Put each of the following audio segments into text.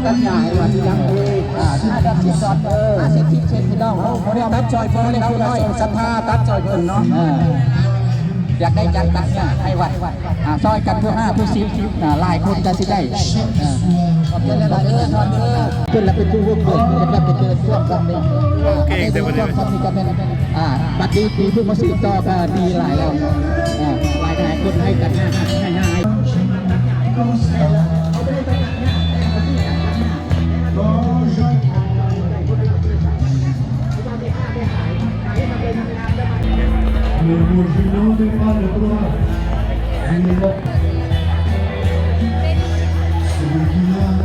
ຕັດຫຍ້າໃຫ້ວັດ ຍັງເອີຍ ອ່າ ຫ້າສິບ ສິບ ດອນເອີ ຫ້າສິບ ສິບ ເຊັນ ພີ່ນ້ອງເຮົາ ບໍ່ໄດ້ຕັດຊ່ອຍເພິ່ນ ເຮົາກໍຊ່ອຍສັດທາຕັດຊ່ອຍເພິ່ນເນາະ ເອີ ຢາກໄດ້ຈັກຕັດຫຍ້າໃຫ້ວັດ ອ່າ ຊ່ອຍກັນຜູ້ຫ້າຜູ້ສິບ ອ່າ ຫຼາຍຄົນກໍຊິໄດ້ ເອີ ຂອບໃຈຫຼາຍໆເດີ ທ່ານເດີ ເພິ່ນລະເປັນຜູ້ເວີກເບີກ ເພິ່ນລະໄປເຈີຊ່ວງຊ້ຳນີ້ ເກັ່ງແທ້ ຊ່ວງຊ້ຳນີ້ກໍແມ່ນ ອ່າ ບັດນີ້ ປີຜູ້ມາສືບຕໍ່ກໍດີຫຼາຍແລ້ວ ອ່າ ຫຼາຍໆຄົນໃຫ້ກັນ ໃຫ້ ໃຫ້ ໃຫ້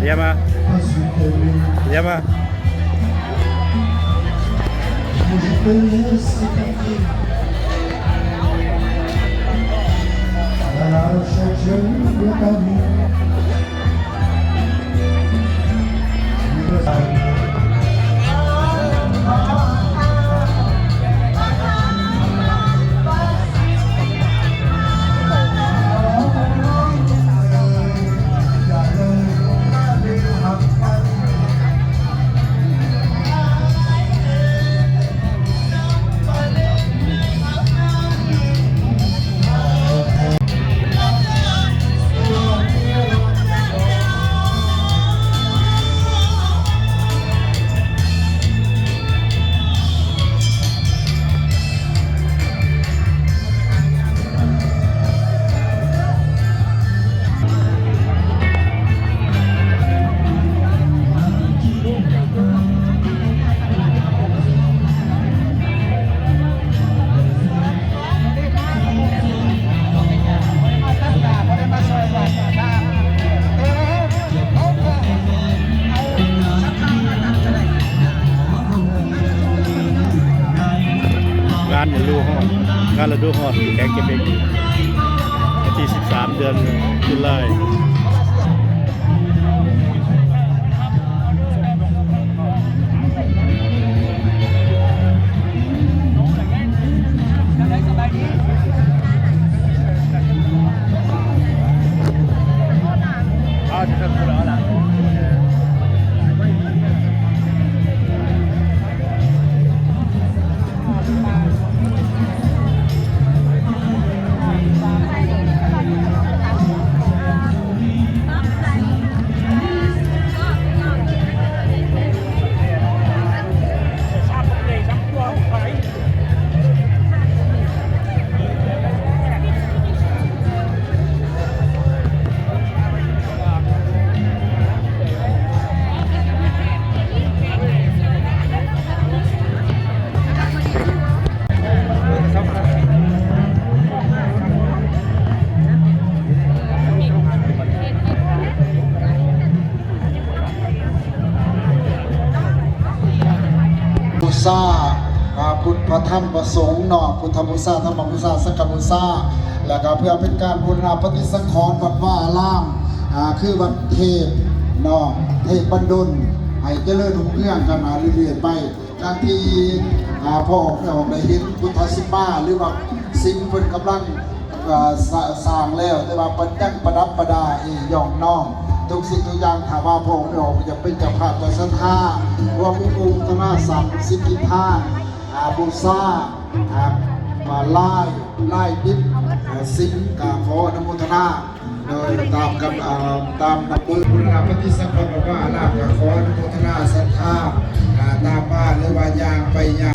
Viens, ma. Viens, ma.ງານລະດູຮ້ອນ ງານລະດູຮ້ອນທີ່ແຂວງເກັບເຮັດ ວັນທີສິບສາມ ເດືອນຕຸລາ. ບູຊາ ອ່າ ພຸດ ພະທຳ ພະສົງເນາະ ພຸດທະບູຊາ ທຳມະບູຊາ ສັງຄະບູຊາ ແລ້ວກໍເພື່ອເປັນການບູລະນະປະຕິສັງຂອນວັດວາອາລາມ ອ່າ ຄືວັດເທບເນາະ ເທບບັນດົນ ໃຫ້ຈະເລີນຮຸ່ງເຮືອງກັນມາເລື້ອຍໆໄປ. ດັ່ງທີ່ ອ່າ ພໍ່ອອກແມ່ອອກໄດ້ເຫັນພຸດທະສິມາ ຫຼືວ່າສິມເພິ່ນກຳລັງ ອ່າ ສະ ສ້າງແລ້ວ ແຕ່ວ່າເພິ່ນຍັງປະດັບປະດາອີກ ຍ້ອງນ້ອມທຸກສິ່ງທຸກຢ່າງ. ຖ້າວ່າພໍ່ອອກແມ່ອອກຢາກເປັນເຈົ້າພາບເຈົ້າສັດທາ ຮ່ວມອະນຸໂມທະນາສ້າງສິມກິດທາ ອ່າ ບູຊາ ອ່າ ມາລາຍ ລາຍດິບ ອ່າ ສິມ ກໍຂໍອະນຸໂມທະນາ ໂດຍຕາມກັບ ອ່າ ຕາມນຳເບີ ບູລະນະປະຕິສັງຂອນວັດວາອາລາມ ກໍຂໍອະນຸໂມທະນາສັດທາ ອ່າ ຕາມມາ ຫຼືວ່າຍ່າງໄປຍ່າງ